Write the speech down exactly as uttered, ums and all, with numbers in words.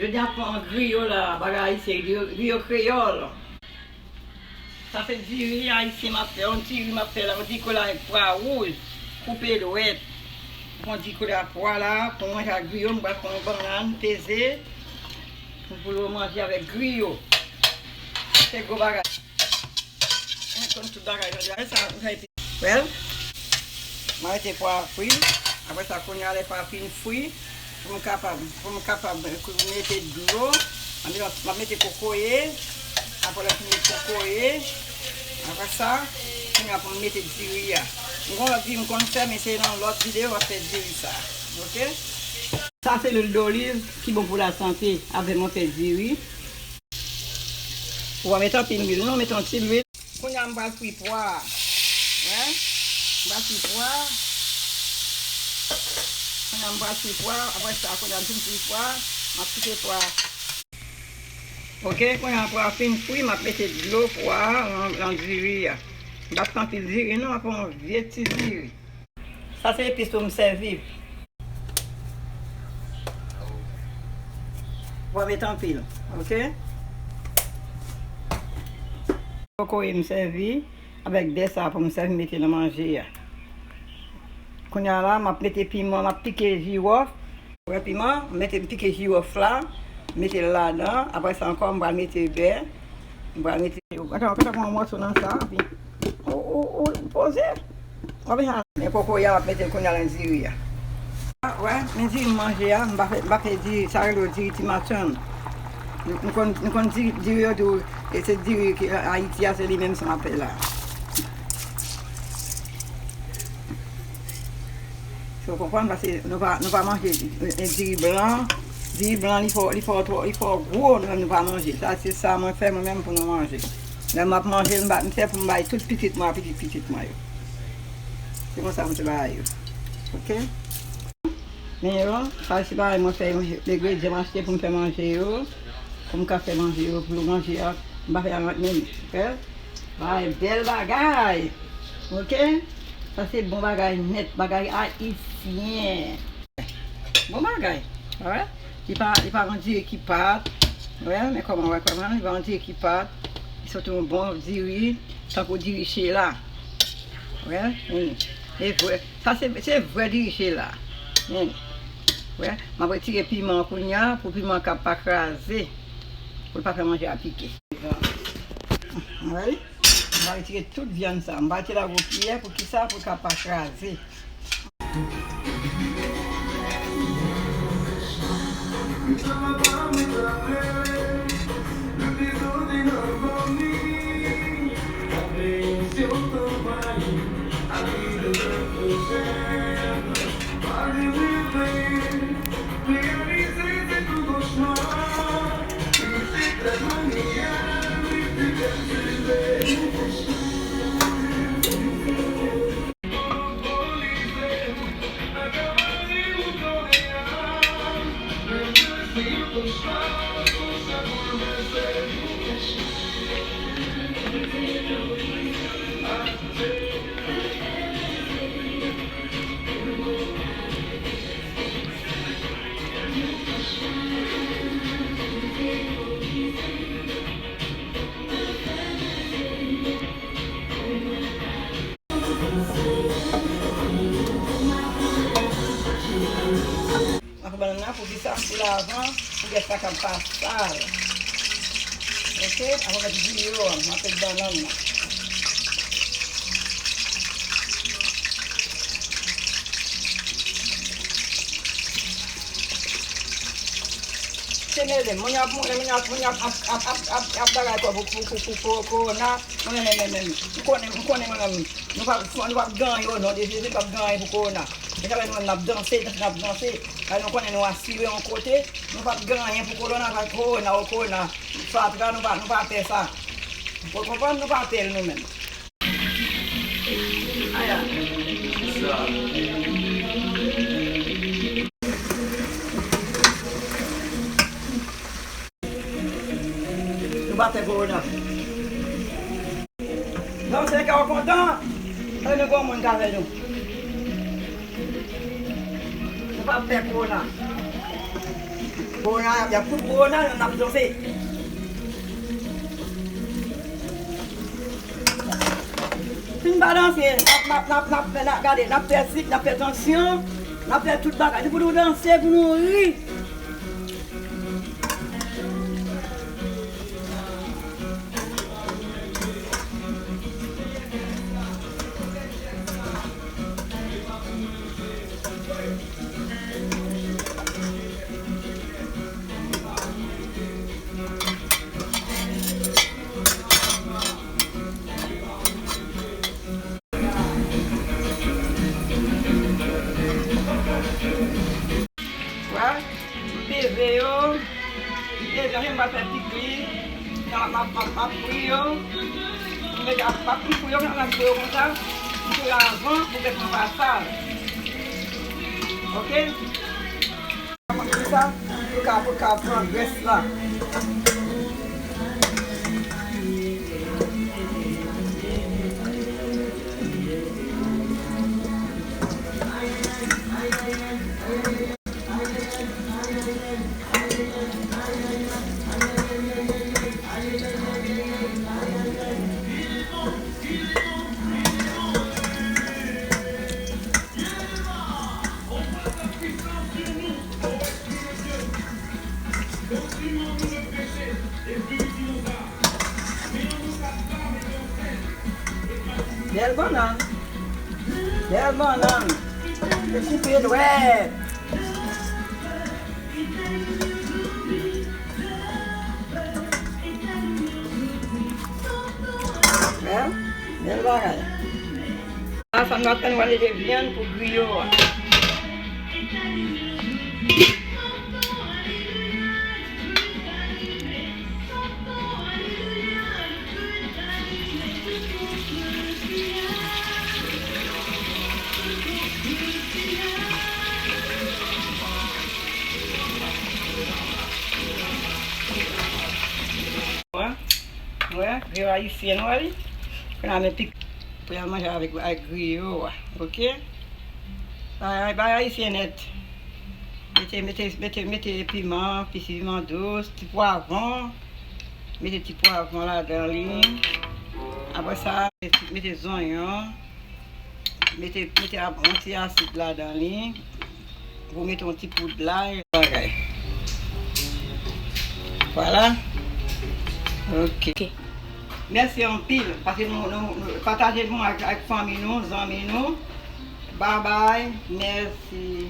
Jodi a pran griyo la, bagay ayisyen, griyo, griyo kreyòl. Sa se diri ayisyen m ap fè, yon diri m ap fè la, yon diri kola avèk pwa wouj, koupe dwèt. Pran diri kola pwa la, pou manje ak griyo, m pral pran yon bannann, peze, pou nou manje avèk griyo. Se gwo bagay. Mwen konn tout bagay jodi a. Sa, m fè epi. Well, mwen mete pwa a fri. Apre sa, kounye a, lè pwa a fin fri, pou m kapab, pou m kapab mete dlo, mwen mete, mwen mete kokoye. Apre lè fini kokoye, apre sa, kounye a pou m mete diri a. M gon lòt diri m konn fè, men se nan lòt videyo m ap fè diri sa. Oke? Sa se lwil doliv ki bon pou lasante. Avè mwen fè diri. Ou pa met anpil lwil non, met yon ti lwil. Kounye a m pral fri pwa a. Wi. M pral fri pwa a. Kounye a m pral fri pwa a. Apre sa, kounye a m fin fri pwa a, m ap kite pwa a. Oke, kounye a pwa a fin fri, m ap mete dlo pwa a nan, nan diri a. M p ap fè anpil diri non, m ap fè yon vye ti diri. Sa se epis pou m sèvi. Ou pa met anpil, oke? Kokoye m sèvi avèk bè sa pou m sèvi mete nan manje a. Kounye a la, m ap mete piman, m ap pike jiwòf. Wè piman, m mete, m pike jiwòf la, mete l ladan. Apre sa ankò, m pral mete bè. M pral mete, atann, atann, pran yon mòso nan sa, epi ou, ou, ou poze. W ap vin a. Men kokoye a, m ap mete l kounye a nan diri a. Wè, men diri m manje a, m pa fè, m pa fè diri, sa rele diri ti machann. M, m konn, m konn diri, diri yo di w, e se diri ki Ayiti a, se li menm sa m ap fè la. Ou konprann? Paske nou pa, nou pa manje, eh, diri blan. Diri blan, li fò, li fò twò, li fò gwo, nou menm nou pa manje. Sa, se sa mwen fè, mwen menm, pou nou manje. Lè m ap manje, m ba, m fè pou m bay tout pitit mwen, pitit pitit mwen yo. Se konsa m te bay yo. Oke? Men yo, sa se bagay mwen fè, yo, engredyan m achte pou m fè manje yo. Pou m ka fè manje yo, pou nou manje a, m pa fè anyen menm. Oke? Bagay, bèl bagay. Oke? Sa se bon bagay nèt, bagay ayisyen. Bon bagay. Alright? Li pa, li pa yon diri ki pat. Wè, men kòman, wè kòman, li pa yon diri ki pat. Li soti yon bon diri, tankou diri Chela. Wè, wi. E vre. Sa se, se vrè diri Chela. Men, wè, m ap retire piman an kounye a pou piman an ka pa kraze. Pou l pa fè manje a pike. Wè, m va retire tout vyann sa. M va retire la gwo kiyè pou kisa? Pou l ka pa kraze. Ak bannann nan, pou ki sa m boule avan, pou gèt la ka pa sal. Oke, avan m met griyo a, m ap met bannann nan. Se mele, moun yo ap, moun yo ap, moun yo ap, ap, ap, ap, ap, ap bagay kò pou, pou, pou, pou, pou kowona. Mwen menm, menm, menm, m konnen, m konnen mwen menm, nou p ap, nou p ap gen anyen, o non de Jezi, nou p ap gen anyen pou kowona. E sa fè nou menm n ap danse, danse, n ap danse. Paske nou konnen nou asire yon kote, nou p ap gen anyen pou kowona, paske kowona, o kowona, fatra, nou pa, nou pa pè sa. Ou konprann? Nou pa pè l nou menm. Aya. Nou pa pè kowona. Donk, se ka w kontan, ann nou gon moun k avè nou. Nou pa pè kowona. Bon, y a, y a tout bon, y a, n ap danse. Fin balanse, n ap, n ap, n ap, n ap, n ap gade, n ap fè sik, n ap fè tansyon, n ap fè tout bagay. Se pou nou danse, pou nou ri. Wè, m peze yo, m peze yo, m pa fè piti, m ap, m ap, m ap, m ap fri yo, m mete, m ap fri yo, m ap fri yo konsa, m fri yo avan pou bèt mwen pa sal. Oke? Sa, pou ka, pou ka pran grès la. Bèl bannann. Bèl bannann. Yo koupe dwèt. Bèl, bèl bagay. Ansanm nou ap tann wale de vyann pou griyo a. Wè, wè, griyo ayisyen, wè li. Kounye a men pik pou y al manje avèk, avèk griyo a, oke? Bagay, bagay ayisyen nèt. Mete, mete, mete, mete piman, piti piman dous, ti pwavwon. Mete ti pwavwon ladan li. Apre sa, mete, mete zonyon. Mete, mete yon ti asid ladan li. Pou mete yon ti poud lay. Bagay. Vwala. Oke. Mèsi anpil. Pase nou, nou, nou pataje nou ak, ak fanmi nou, zanmi nou. Babay. Mèsi.